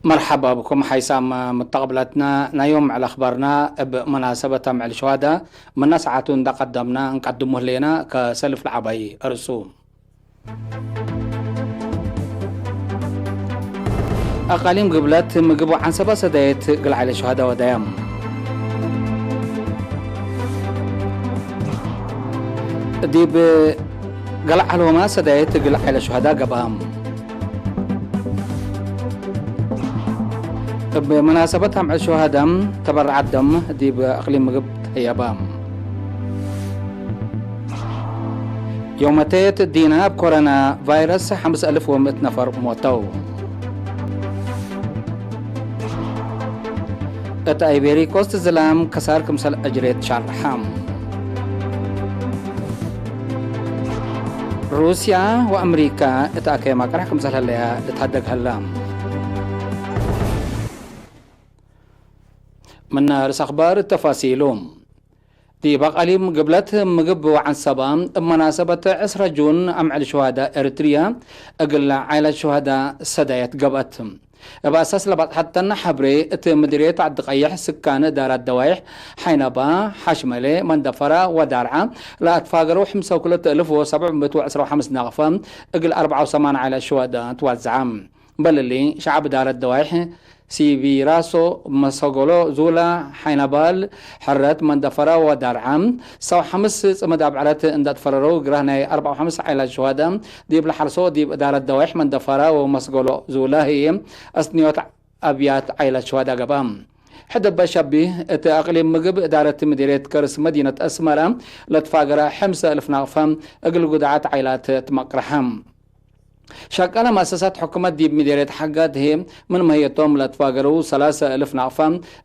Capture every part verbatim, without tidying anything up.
መርሐባ ብኩም ሓይሳም ምተቅብለትና። ናይ ዮም ምዕል አኽባርና እብ መናሰበት አምዕል ሸዋዳ ምነ ሰዓቱ እንዳ ቀደምና እንቀድሙ ህሌና። ከሰልፍ ለዐባይ እርሱ አቃሊም ግብለት ምግብ ወዐንሰባ ሰዳየት እግል ዐይለ ሸሃዳ ወደያም። ዲብ ገለዓልሆማ ሰዳየት እግል ዐይለ ሸሃዳ ገብአም። እብ መናሰበት አምዕል ሸሃዳም ተበረዓት ደም ዲብ አቅሊም ምግብ ተህየባ። ዮመቴት ዲና እብ ኮሮና ቫይረስ ሐምስ አልፍ ወምእት ነፈር ሞተው። እት አይቬሪ ኮስት ዝላም ከሳር ክምሰል አጅሬት ሻርሐ። ሩስያ ወአምሪካ እት አከይ ማቅራሕ ክምሰል ህለያ ልትሀደግ ሀላ። ምነ ርእስ አኽባር ተፋሲሉ። ዲብ አቃሊም ግብለት ምግብ ወዐንሰባ፣ እብ መናሰበት ዕስረ ጁን አምዕል ሸሃዳ ኤሪትርያ እግል ዐይለት ሸሃዳ ሰዳየት ገብአት። እብ አሳስ ለባጽሐተነ ሐብሬ፣ እት ምድርየት ዐዲ ቀየሕ ስካን እዳራት ደዋይሕ ሐይነባ፣ ሐሽመሌ፣ መንደፈራ ወዳርዓ ለአትፋገረው ሕምሰ ወክልተ እልፍ ወሰብዕ ምእት ወዕስራ ወሐምስ ናቅፈ እግል አርበዓ ወሰማንያ ዐይለት ሸሃዳ ትዋዝዐ። በልሊ፣ ሸዐብ እዳረት ደዋይሕ ሲቢራሶ፣ መሰጎሎ፣ ዙላ፣ ሐይነባል፣ ሕረት፣ መንደፈራ ወዳርዓ፣ ሰው ሐምስ ጽምድ አብዕረት እንዳ ትፈረረው፣ ግራህ ናይ አርበዓ ወሐምስ ዐይላት ሸዋዳ ዲብ ለሐርሶ፣ ዲብ እዳረት ደዋይሕ መንደፈራ ወመስጎሎ ዙላ ህዬ፣ አስንዮት አብያት ዐይላት ሸዋዳ ገብአ። ሕድ እበ ሸቢህ፣ እት አቅሊም ምግብ እዳረት ምዲርየት ከርስ መዲነት አስመረ ለትፋገረ ሕምሰ እልፍ ናቅፈ እግል ጉዳዓት ዐይላት ትመቅረሐ። ሸቃለ መአሰሳት ሕኩመት ዲብ ምዴርየት ሐጋት ህዬ፣ ምን መህየቶም ለትፋገረው ሰላሰ እልፍ ናቅፋ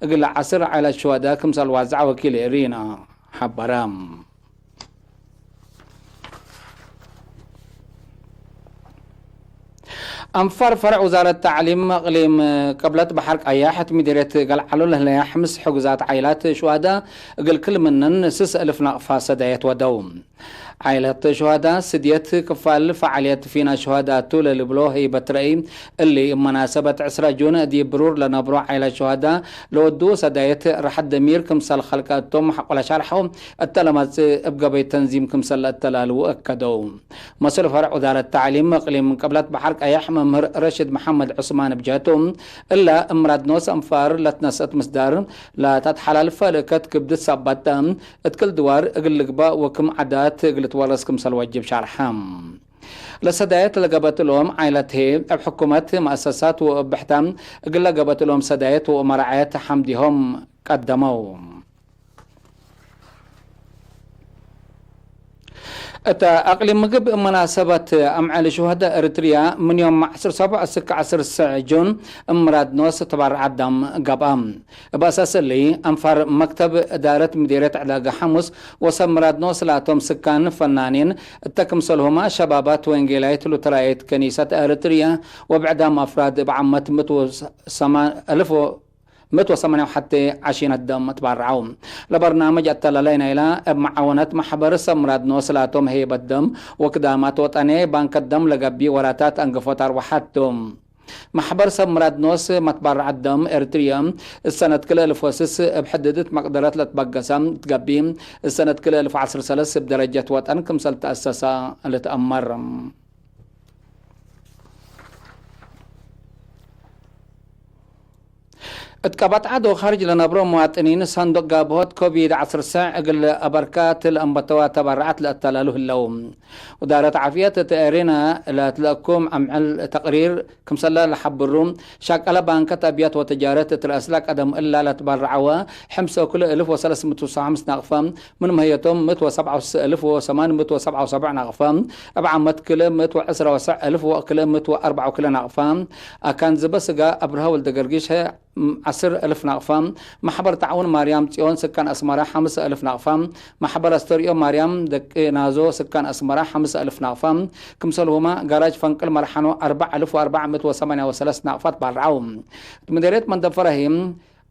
እግል ዐስር ዐይላት ሸዋዳ ክምሰል ዋዝዐ ወኪል ኤሪና ሐበረ። አንፋር ፈርዕ ውዛረት ተዕሊም እቅሊም ቀብለት በሐር ቀያሕ እት ምዴርየት ገልዓሎ ለህለያ ሕምስ ሕጉዛት ዐይላት ሸዋዳ እግል ክል ምንን ስስ እልፍ ናቅፋ ሰዳየት ወደው። ዐይለት ሸሃዳ ስድየት ክፋል ፈዓልየት ፊናት ሸሃዳ ቱ ለልብሎ ህይበት ረአይ፣ እሊ እብ መናሰበት ዕስረ ጁን ዲብ ብሩር ለነብሮ ዐይለት ሸሃዳ ለወድዎ ሰዳየት ራሐት ደሚር ክምሰል ኸልቀ እቶም ሐቆ ለሻርሐው፣ እተ ለመጽእ እብ ገበይ ተንዚም ክምሰል ለአተላልዉ አከደው። መስኡል ፈርዕ ውዛረት ተዕሊም እቅሊም ቅብለት በሐር ቀያሕ መምህር ረሽድ መሐመድ ዑስማን እብ ጀህቱ፣ እለ እምራድ ኖስ አንፋር ለትነስአት ምስዳር ለተትሐላልፈ ልእከት ክብድት ሳባተ፣ እት ክል ድዋር እግል ልግባእ ወክም ዓዳት እግል ልትወረስ ክምሰል ወጅብ ሻርሐ። ለሰዳየት ለገበት እሎም ዐይለት ህዬ፣ እብ ሕኩመት፣ መአሰሳት ወእብ ብሕተ እግለ ገበት እሎም ሰዳየት ወመራዐየት ሐምዲሆም ቀደመው። እተ አቅሊም ምግብ መናሰበት አምዕል ሹሀደ ኤሪትርያ ምን ዮም ዐስር ሰቡዕ እስክ ዐስር ስዕ ጁን እምራድ ኖስ ተባረዐት ደም ገብአ። እብ አሳስ እሊ፣ አንፋር መክተብ እዳረት ምዴርየት ዕዳገ ሐሙስ ወሰብ ምራድ ኖስ ላቶም ስካን ፈናኒን፣ እተ ክምሰልሁመ ሸባባት ወንጌላይት ሉተራይት ከኒሰት ኤሪትርያ ወብዕዳም አፍራድ እብ ዓመት ምእት ወሰማ-፣ እልፍ ወ-፣ ምእት ወሰማንያ ወሐቴ ዐሺነት ደም ትባረዐው። ለበርናምጅ አተላላይ ናይላ እብ መዓወነት መሕበር ሰብ ምራድ ኖስ ላቶም ሄበት ደም ወክዳማት ወጠኔ ባንከት ደም ለገብእ ወራታት አንግፎት አርወሐት ቱ። መሕበር ሰብ ምራድ ኖስ መትባረዐት ደም ኤሪትርየ፣ እሰነት ክልኤ እልፍ ወስስ እብ ሕድድት መቅደረት ለትበገሰ ትገብእ፣ እሰነት ክልኤ እልፍ ወዐስር ሰለስ እብ ደረጀት ወጠን ክምሰል ተአሰሰ ልትአመር። እት ቀበጥ ዐድ ወካርጅ ለነብሮ መዋጥኒን ሰንዱቅ ጋብሆት ኮቪድ ዐስር ሰዕ እግል አበርካት ለአንበተዋ ተበረዓት ለአተላሉ ህለው። ውዳረት ዓፍየት እት ኤሪና ለትለአኩም አምዕል ተቅሪር ክምሰለ ለሐብሩ፣ ሻቀለ ባንከት አብያት ወተጃረት እት ረአስላ ቀደም እላ ለትበረዐወ ሕምሰ ክሉ እልፍ ወሰለስ ምእት ወሰብዓ ወሐምስ ናቅፈ፣ ምን መህየቶም ምእት ወሰብዓ ወስስ እልፍ ወሰማን ምእት ወሰብዓ ወሰብዕ ናቅፈ፣ እብ ዓመት ክልኤ ምእት ወዕስራ ወሰዕ እልፍ ወክልኤ ምእት ወአርበዓ ወክልኤ ናቅፈ፣ አካን ዝበ ስጋ አብርሃ ወልደገርጊሽ ዐስር እልፍ ናቅፋ፣ ማሕበር ተዓውን ማርያም ጽዮን ስካን አስመራ ሐምስ እልፍ ናቅፋ፣ ማሕበር አስተርእዮ ማርያም ደቂ ናዞ ስካን አስመራ ሐምስ እልፍ ናቅፋ፣ ክምሰልሁመ ጋራጅ ፈንቅል መርሐኖ አርበዕ እልፍ ወአርበዕ ምእት ወሰማንያ ወሰለስ ናቅፋ ትባርዐው። እት ምዴርየት መንደፈራ ህይ፣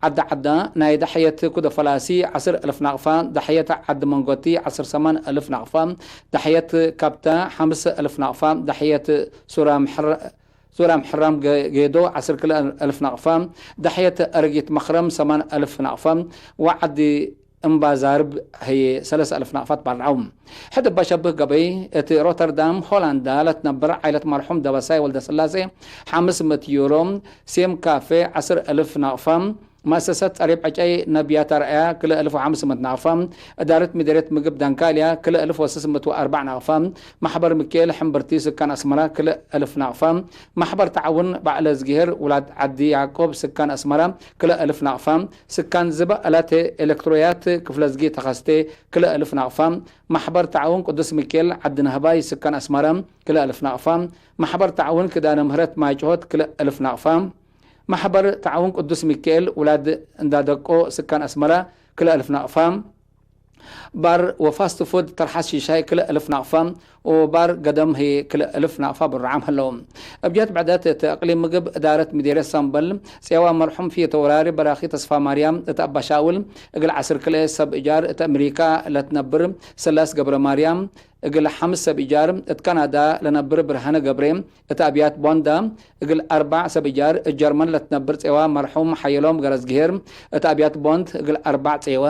ዐዳ ዐዳ ናይ ዳሕየት ኩደ ፈላሲ ዐስር እልፍ ናቅፋ፣ ዳሕየት ዐድ መንጎቲ ዐስር ሰማን እልፍ ናቅፋ፣ ዳሕየት ካብተ ሐምስ እልፍ ናቅፋ፣ ዳሕየት ሱራ ምሕረ ሱላም ሕራም ገ-፣ ጌዶ ዐስር ክልኤ አልፍ ናቅፋ፣ ዳሕየት አረጊት መክረም ሰማን አልፍ ናቅፋ፣ ወዐዲ እምባዛርብ ህዬ ሰለስ አልፍ ናቅፋ ትባልዐው። ሕድ እበ ሸብህ ገበይ፣ እት ሮተርዳም ሆላንዳ ለትነብር ዓይለት መርሑም ደበሳይ ወልደስላሴ፣ ሐምስ ምእት ዩሮ፣ ሴም ካፌ ዐስር አልፍ ናቅፋ፣ መአሰሰት ጸሪብ ዐጨይ ነብያት አርአያ፣ ክልኤ አልፍ ወሐምስ ምእት ናቅፋ፣ እዳረት ምዴርየት ምግብ ደንካልያ፣ ክልኤ አልፍ ወስስ ምእት ወአርበዕ ናቅፋ፣ ማሕበር ሚካኤል ሕምብርቲ ስካን አስመራ፣ ክልኤ አልፍ ናቅፋ፣ ማሕበር ተዓውን በዕለ እዝግሄር ውላድ ዐዲ ያዕቆብ ስካን አስመራ፣ ክልኤ አልፍ ናቅፋ፣ ስካን ዝበ አላተ ኤለክትሮያት ክፍለዝጊ ተኸስቴ፣ ክልኤ አልፍ ናቅፋ፣ ማሕበር ተዓውን ቅዱስ ሚካኤል ዐዲ ነህባይ ስካን አስመራ፣ ክልኤ አልፍ ናቅፋ፣ ማሕበር ተዓውን ክዳነ ምህረት ማይጭሆት፣ ክልኤ አልፍ ናቅፋ፣ ማሕበር ተዓውን ቅዱስ ሚካኤል ውላድ እንዳደቆ ስካን አስመራ ክልኤ አልፍ ናቅፋ፣ ባር ወፋስት ፉድ ተርሓስ ሺሻይ ክልኤ አልፍ ናቅፋ፣ ወባር ገደም ህዬ ክልኤ አልፍ ናቅፋ ብርዓም ህለው። እብ ጀህት ብዕደት እት እቅሊም ምግብ እዳረት ምዴርየት ሰምበል ጼዋ መርሑም ፊየ ተወራሪ በራኺ ተስፋማርያም እት አባሻውል እግል ዐስር ክልኤ ሰብ እጃር እት አምሪካ ለትነብር ስላስ ገብረማርያም፣ እግል ሐምስ ሰብ እጃር እት ካናዳ ለነብር ብርሃነ ገብሬ፣ እት አብያት ቦንዳ እግል አርባዕ ሰብ እጃር እት ጀርመን ለትነብር ጼዋ መርሑም ሐየሎም ገረዝግሄር፣ እት አብያት ቦንድ እግል አርባዕ ጼዋ፣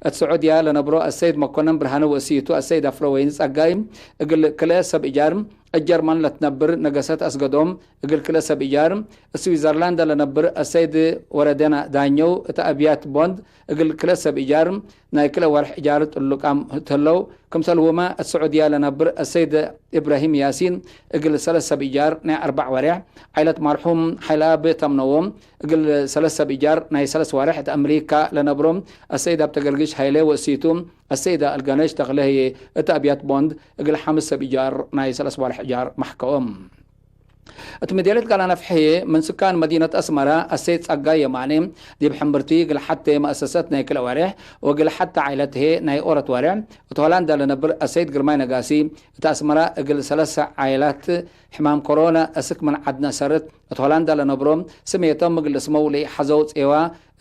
እት ስዑድያ ለነብሮ አሰይድ መኮነን ብርሃነ ወእሲቱ አሰይድ አፍረወይኒ ጸጋይ፣ እግል ክልኤ ሰብ እጃር እት ጀርመን ለትነብር ነገሰት አስገዶም፣ እግል ክልኤ ሰብ እጃር እት ስዊዘርላንድ ለነብር አሰይድ ወረደና ዳኘው፣ እት አብያት ቦንድ እግል ክልኤ ሰብ እጃር ናይ ክልኤ ወርሕ እጃር ጥሉቃም ህለው። ክምሰልሁመ እት ስዑድያ ለነብር አሰይድ እብራሂም ያሲን እግል ሰለስ ሰብ እጃር ናይ አርበዕ ወሬሕ፣ ዓይለት መርሑም ሓይለአብ ተምነዎም እግል ሰለስ ሰብ እጃር ናይ ሰለስ ወሬሕ፣ እት አምሪካ ለነብሮ አሰይድ ሀብተገርግሽ ሀይሌ ወእሲቱ አሰይደ አልገነሽ ተክለ ህዬ እት አብያት ቦንድ እግል ሐምስ ሰብ እጃር ናይ ሰለስ ወሬሕ እጃር መሕከዎም። እት ምዴርየት ጋላ ነፍሕ ህዬ፣ ምን ስካን መዲነት አስመረ አሰይድ ጸጋይ የማኔ፣ ዲብ ሕምብርቲ እግል ሐቴ መአሰሰት ናይ ክልኤ ወሬሕ ወእግል ሐቴ ዓይለት ህዬ ናይ ኦረት ወሬሕ፣ እት ሆላንዳ ለነብር አሰይድ ግርማይ ነጋሲ፣ እት አስመረ እግል ሰለሰ ዓይላት ሕማም ኮሮና አስክ ምን ዐድነ ሰርት፣ እት ሆላንዳ ለነብሮ ስሜቶም እግል ልስመው ለኢሐዘው ጼዋ፣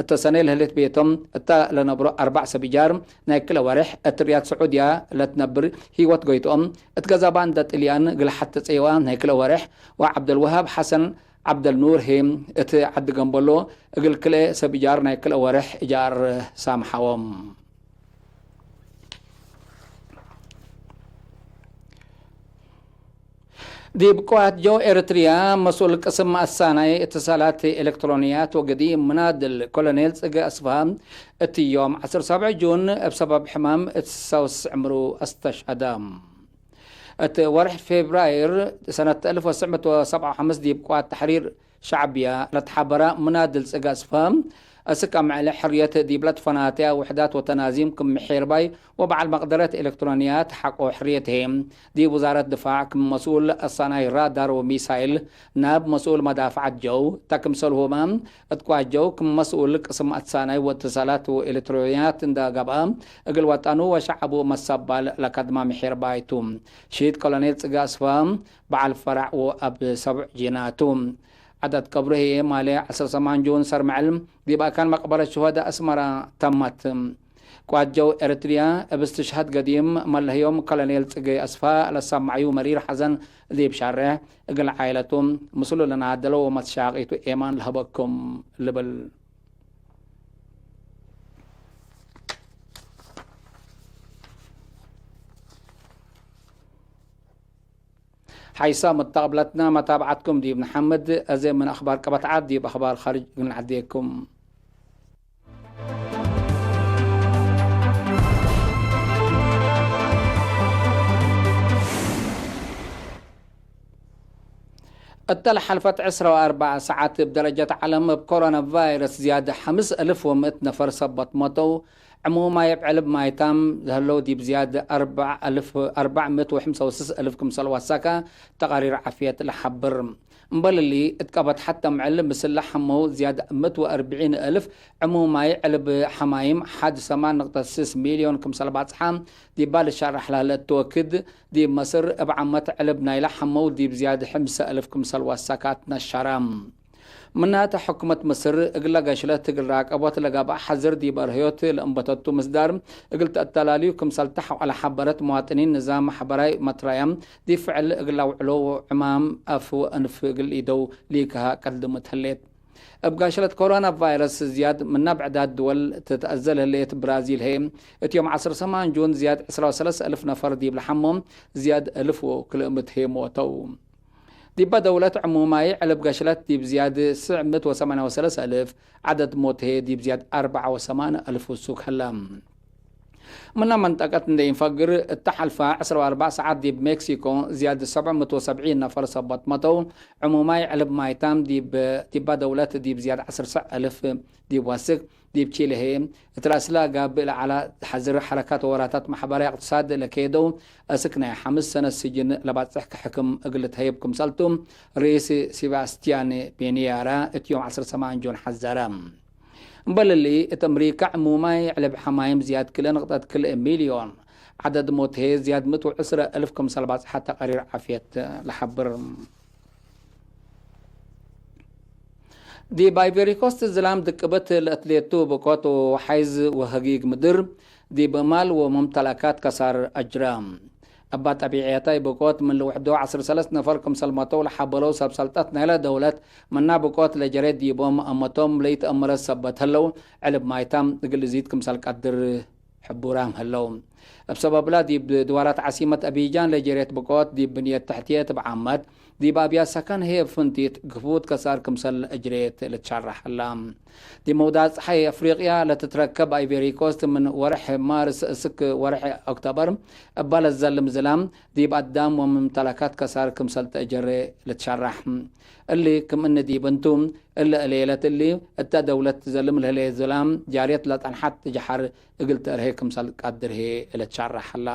እተ ሰኔ ለህሌት ቤቶም እተ ለነብሮ አርበዕ ሰብ እጃር ናይ ክልኤ ወሬሕ፣ እት ርያድ ስዑድያ ለትነብር ህይወት ጎይትኦም፣ እት ገዛባ እንደ ጥልያን እግል ሐቴ ጼዋ ናይ ክልኤ ወሬሕ፣ ወዐብደልወሃብ ሐሰን ዐብደልኑር ህዬ እት ዐዲ ገምበሎ እግል ክልኤ ሰብ እጃር ናይ ክልኤ ወሬሕ እጃር ሳምሐዎም። ዲብ ቅዋት ጀው ኤረትርያ፣ መስኡል ቅስም አሳናይ እትሳላት ኤለክትሮንያት ወገዲም ምናድል ኮሎኔል ጽገ አስፋ፣ እት ዮም ዐስር ወሰብዕ ጁን እብ ሰበብ ሕማም እት ሰውስ ዕምሩ አስተሽሀደ። እት ወርሕ ፌብራይር ሰነት አልፍ ወትስዕ ምእት ወሰብዓ ወሐምስ ዲብ ቅዋት ተሕሪር ሸዕብያ ለትሓበረ ምናድል ጽገ አስፋ፣ አስክ አምዕል ሕርየት ዲብ ለትፈናተ ውሕዳት ወተናዚም ክም ምሒርባይ ወበዓል መቅደረት ኤለክትሮንያት ሐቆ ሕርየት ህዬ፣ ዲብ ውዛረት ድፋዕ ክም መስኡል አሳናይ ራዳር ወሚሳይል፣ ናብ መስኡል መዳፍዐት ጀው፣ ተ ክምሰልሁመ እት ቅዋት ጀው ክም መስኡል ቅስም አሳናይ ወእትሳላት ወኤለክትሮንያት እንደ ገብአ፣ እግል ወጠኑ ወሸዐቡ መሰባል ለከድመ ምሒርባይ ቱ። ሺድ ኮሎኔል ጽገ አስፋ በዓል ፈረዕ ወአብ ሰብዕ ጂናቱ። ዐደት ቀብሩ ህዬ ማሌ ዐስር ሰማን ጁን ሰር መዕል ዲብ አካን መቅበረት ሹሀዳእ አስመራ ተመት። ቅዋት ጀው ኤረትርያ እብ እስትሽሃድ ገዲም መለህዮም ኮሎኔል ጽጌ አስፋ ለሰመዐዩ መሪር ሐዘን ዲብ ሸሬሕ፣ እግል ዓይለቱ ምስሉ ለናደለው ወመትሻቂቱ ኤማን ለሀበኩም ልብል። ሓይሳም እት ተቅብለትና መታብዐትኩም ዲብ ነሐምድ። አዜ ምን አኽባር ቀበት ዐድ ዲብ አኽባር ኻርጅ እግል ነዐዴኩም። እተ ለሐልፈት ዕስራ ወአርበዕ ሰዓት እብ ደረጀት ዐለም እብ ኮሮና ቫይረስ ዝያድ ሐምስ አልፍ ወምእት ነፈር ሰበት መተው። ዕሙማይ እብ ዕልብ ማይታም ለህለው ዲብ ዝያድ አርበዕ አልፍ፣ አርበዕ ምእት ወሐምሳ ወስስ አልፍ ክምሰል ወሰከ ተቃሪር ዓፍየት ለሐብር። እምበል እሊ፣ እት ቀበት ሐተ ምዕል ምስል ለሐመው ዝያድ ምእት ወአርብዒን አልፍ ዕሙማይ ዕልብ ሐማይም ሐድ ሰማን ንቅጠት ስስ ሚልዮን ክምሰል ባጽሐ ዲባ ልሸረሕ ለህለ እት ወክድ፣ ዲብ መስር እብ ዓመት ዕልብ ናይለ ሐመው ዲብ ዝያድ ሐምሰ አልፍ ክምሰል ወሰከ ትነሸረ። ምናተ ሕኩመት ምስር እግለ ገሽለት እግል ራቀቦት ለገብአ ሐዝር ዲብ አርህዮት ለእንበተቱ ምስዳር እግል ተአተላልዩ ክምሰል ተሐወ ለሐበረት፣ መዋጥኒን ንዛም መሕበራይ መትራያም ዲብ ፍዕል እግል አውዕሎ ወዕማም አፍ ወእንፍ እግል ኢደው ሊከሃ ቀድምት ህሌት። እብ ጋሽለት ኮሮና ቫይረስ ዝያድ ምነ ብዕዳት ድወል ትትአዘል ህሌት ብራዚል ህዬ፣ እት ዮም ዐስር ሰማን ጁን ዝያድ ዕስራ ወሰለስ እልፍ ነፈር ዲብ ለሐሞም ዝያድ እልፍ ወክልእምት ህዬ ሞተው። ዲበ ደውለት ዕሙማይ ዕልብ ገሽለት ዲብ ዝያድ ስዕ ምእት ወሰማንያ ወሰለስ እልፍ፣ ዐደድ ሞት ህዬ ዲብ ዝያድ አርበዓ ወሰማንያ እልፍ ውሱክ ህለ። ምነ መንጠቀት እንዴ ኢንፈግር፣ እተ ሐልፈ ዕስራ ወአርበዕ ሰዓት ዲብ ሜክሲኮ ዝያድ ሰብዕ ምእት ወሰብዒን ነፈር ሰበት መተው። ዕሙማይ ዕልብ ማይታም ዲብ፣ ዲባ ደውለት ዲብ ዝያድ ዐስር ሰዕ እልፍ ዲብ ወስክ፣ ዲብ ቺሊ ህዬ፣ እት ራስላ ጋብእ ለዐላ ሐዝር ሐረካት ወወራታት ማሕበራይ እቅትሳድ ለኬደው፣ አስክ ናይ ሐምስ ሰነት ስጅን ለባጽሕ ከሕክም እግል ልትሀይብ ክምሰልቱ፣ ርኢስ ሲባስቲያን ቤኒያራ እት ዮም ዐስር ሰማን ጁን ሐዘረ። እምበል እሊ፣ እት አምሪካ ዕሙማይ ዕልብ ሐማይም ዝያድ ክልኤ ንቅጠት ክልኤ ሚልዮን፣ ዐደድ ሞት ህዬ ዝያድ ምእት ወዕስረ እልፍ ክምሰል ባጽሐ ተቃሪር ዓፍየት ለሐብር። ዲብ አይቨሪኮስት ዝላም ድቅብት ለእትሌቱ ብቆት ወሓይዝ ወሀጊግ ምድር፣ ዲብ ማል ወመምተላካት ከሳር አጅረ። እባ ጠቢዕየታይ ብቆት ምን ልውሕዶ ዐስር ሰለስ ነፈር ክምሰል መተው ለሐበለው ሰብ ሰልጠት ናይለ ደውለት፣ ምና ብቆት ለጀሬት ዲቦም አመቶም ለኢተአመረት ሰበት ህለው፣ ዕልብ ማይታም እግል እዚድ ክምሰል ቀድር ሕቡራም ህለው። እብ ሰበብላ ዲብ ድዋራት ዐሲመት አቢጃን ለጀሬት ብቆት ዲብ ብንየት ተሕትየት እብ ዓመት፣ ዲብ አብያት ሰከን ህዬ እብ ፍንቲት ግፉት ከሳር ክምሰል እጅሬት ልትሸረሕ ህላ። ዲብ መውዳጽ ጸሓይ አፍሪቅያ ለትትረከብ አይቬሪኮስት ምን ወርሕ ማርስ እስክ ወርሕ ኦክቶበር እባ ለዘልም ዝላም ዲብ አዳም ወመምተላካት ከሳር ክምሰል ተአጀሬ ልትሸረሕ። እሊ ክም እኒ ዲብ እንቱ፣ እለ ሌለት እሊ እተ ደውለት ትዘልም ለህሌት ዝላም ጃርየት ለጠንሐት ጀሐር እግል ተርሄ ክምሰል ቀድር ህዬ ልትሸረሕ ህላ።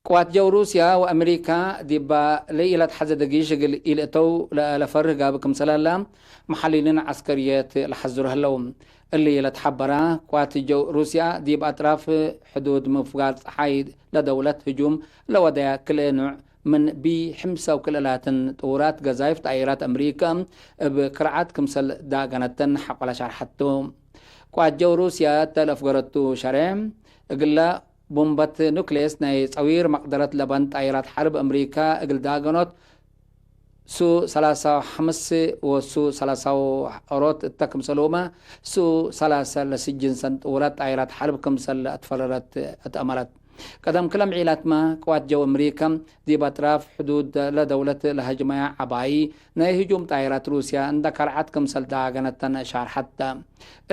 ቅዋት ጀው ሩስያ ወአሜሪካ ዲባ ለኢለትሐዘ ደጊሽ እግል ኢልእተው ለለፈርህ ጋብእ ክምሰል ህላ፣ መሐሊሊን ዐስከርየት ለሐዝሩ ህለው። እሊ ለትሐበራ፣ ቅዋት ጀው ሩስያ ዲብ አጥራፍ ሕዱድ ምፍጋር ጸሓይ ለደውለት ህጁም ለወደያ ክልኤ ኑዕ ምን ቢ ሐምሳ ወክልኤ ላትን ጥውራት ገዛይፍ ጣይራት አምሪካ እብ ክርዓት ክምሰል ዳገነተን ሐቆለ ሸርሐቱ። ቅዋት ጀው ሩስያ እተ ለአፍገረቱ ሸሬዕ፣ እግለ ቡምበት ኑክሌስ ናይ ጸዊር መቅደረት ለበን ጣይራት ሐርብ አምሪካ እግል ዳገኖት ሱ ሰላሳ ወሐምስ ወሱ ሰላሳ ወአሮት እተ ክምሰልሁመ፣ ሱ ሰላሳ ለስጅን ሰንጥ ውረት ጣይራት ሐርብ ክምሰል ለአትፈረረት አትአመረት። ቀደም ክለ ምዒላትመ፣ ቅዋት ጀው አምሪካ ዲብ አጥራፍ ሕዱድ ለደውለት ለሀጅመያ ዐባዪ ናይ ህጁም ጣይራት ሩስያ እንደ ከርዐት ክምሰል ዳገነተን ሻርሐት ተ።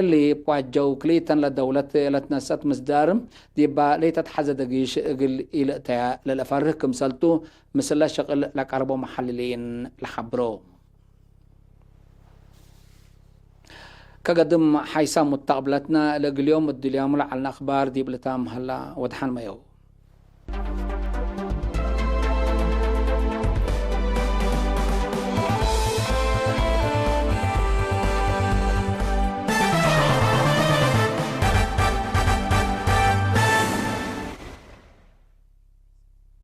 እሊ እብ ዋጀው ክልኢተን ለደውለት ለትነሰአት ምስዳር፣ ዲባ ለኢተትሐዘ ደጊሽ እግል ኢልእተያ ለልአፈርህ ክምሰልቱ፣ ምስለ ሽቅል ለቀርቦ መሐልሊን ለሐብሮ። ከገድም ሓይሳም ሙተቅብለትነ ለእግል ዮም እድልያሙ ለዐልነ አክባር ዲብ ልታም ሀላ። ወድሓን መየው።